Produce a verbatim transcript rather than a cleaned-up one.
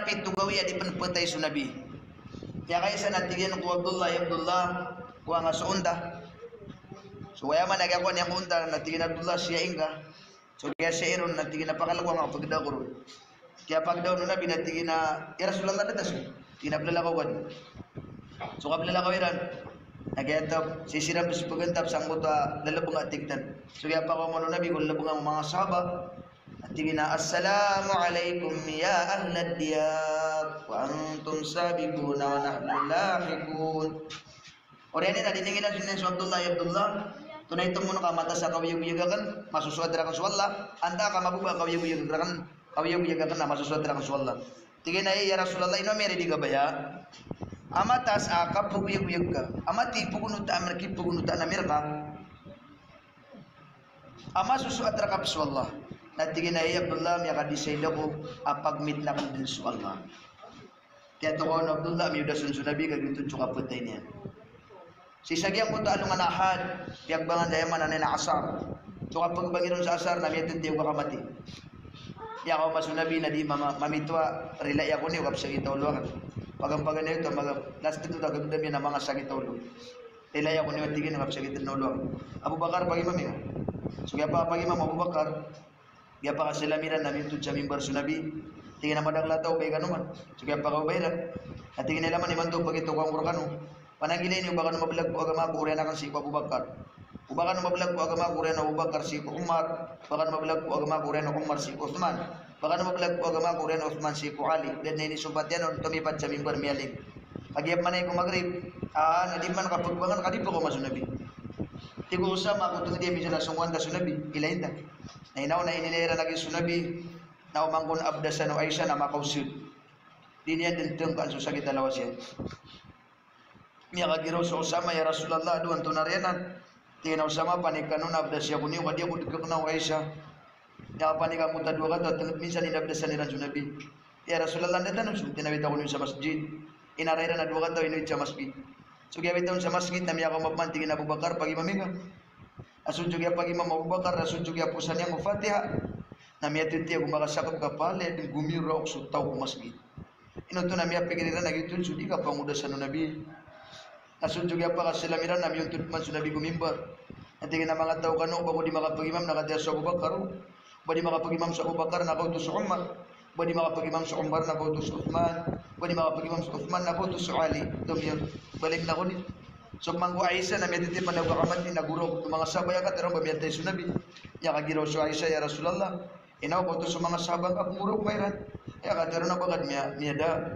pito gawii a di pen petay so Nabi. Miyakaisa na tig iyan ko Abdullah, ya Abdullah, kowa nga so onta. So aya man a giya kowa niyan ko onta na tig iyan a Abdullah, siya ingka. So giya siya iron na tig iyan a pakalkowa nga ko pagda ko ron. Kiyapagda on o Nabi na tig iyan a, "Ya Rasulullah, da ta so." Tig iyan a, "Plalakaw ka di." So kaplalakaw iran, na giya tap, sisira bes pegentap sangkoto a lelebeng a tigtan. So kiyapakaoma on o Nabi ko lelebeng a manga sahaba. Na tig iyan a, "Assalamu alaikum ya ahlad diyar, wa antum sabiquna wa nahnu lahiqun." Oriyan iyan na di niyan inadn so Abdullah, ya Abdullah, tonaa i temon ka matas a kaoyagoyag aken, masosoat raken so Allah, antaa ka mababa a kaoyagoyag raken, kaoyagoyag aken na masosoat raken so Allah. Tig iyan a, "Ya Rasulullah, ino miyari di kabaya a matas a kapagoyagoyag ka, a mati i pagonotaan, a mati i pagonotaan ami reka, a masosoat reka pen so Allah?" Na tig iyan a, "Ya Abdullah, miyaka-decide ako a pagmitn aken den so Allah." Kiyatokawan o Abdullah, miyodas on so Nabi, kagiya oto so kapetay niyan. Sii sa giyangkoto a alongan a Ahad, piyagbangan da aya maana niyan a Asar. So kapagbangi ron sa Asar na miyatetiya o kakamati. Miyakaoma so Nabi na di mama-, mamito a, "Rilai ako niyo, kapsakit a olo aken." Paganpagan iyan oto, maga-, last oto a gagdam iyan a mangasakit a olo. "Rilai ako niyo," tig iyan, "kapsakit a olo aken." "Abu Bakar, pagimami nga." So kiyapakapagimam o Abu Bakar, giyapakasalam iran na miyotod sa mimbar so Nabi. Tig iyan a, "Madakl a taw, obay kano man." So kiyapakaobay iran. Na tig iyan a, "Ilay man imanto, pagitokawang ko rekano. Pananggilai niyo, ba kano mablag ko agama ko oriyan aken sii ko Abu Bakar. O ba kano mablag ko agama ko oriyan o Abu Bakar sii ko Umar. Ba kano mablag ko agama ko oriyan o Umar sii ko Uthman. Ba kano mablag ko agama ko oriyan o Uthman sii ko Ali." Dn na inisompat iyan on, tomipat sa mimbar, miyaling. Kagiya pman aya ko Maghrib, a, na di man kapagbangan ka di pakaoma so Nabi. Tig o Usama, ko tenged iyan, "Mizan a songowan ta so Nabi, ilayin ta." Na inaw na inilay iran lagid so Nabi, na oman kon abdasan o Aisha na makaosod. Di niyan den tengkaan so sakit a lawas iyan. Miyakagiraw so Usama, "Ya Rasulullah, adowan ton a riyanan." Tig iyan a, "Usama, panik kano na abdasi ako niyo, ka di ako degekna o Aisha." Miyakapanik angkoto a dowa kataw a tenged minsan inabdasan iran so Nabi. "Ya Rasulullah, anda tano so?" Tinawit ako niyo sa masjid. Inara iran a dowa kataw, inowit sa masjid. So kiyawita on sa masjid na miyakaoma pman, tig iyan a, "Abu Bakar, pagimami nga." Na so dn so kiyapagimam o Abu Bakar, na so dn so kiyaposan iyan ko Fatiha, na miyatetiya ko makasakep ka palaya den gomiraok so taw ko masjid. Ino oto na miyapikir iran a giyoto so di kapangodasan o Nabi. Na so dn so kiyapakasalam iran na miyontod pman so Nabi ko mimbar. Na tig iyan a, "Manga taw kano, ba ko di makapagimam na katii so Abu Bakar, o ba di makapagimam so Abu Bakar na kaoto so Umar, o ba di makapagimam so Umar na kaoto so Uthman, o ba di makapagimam so Uthman na kaoto so Ali." Tomiyon, balik na ko di. So mangko Aisha na miyatetiya pman a kakamati na goraok oto manga sahaba, aya katii ron ba miyatay so Nabi. Miyakagiraw so Aisha, "Ya Rasulullah, inaw ba oto so manga sahaba ngka pn goraok iran?" Aya katii ron a ba ka di miya-, miyada.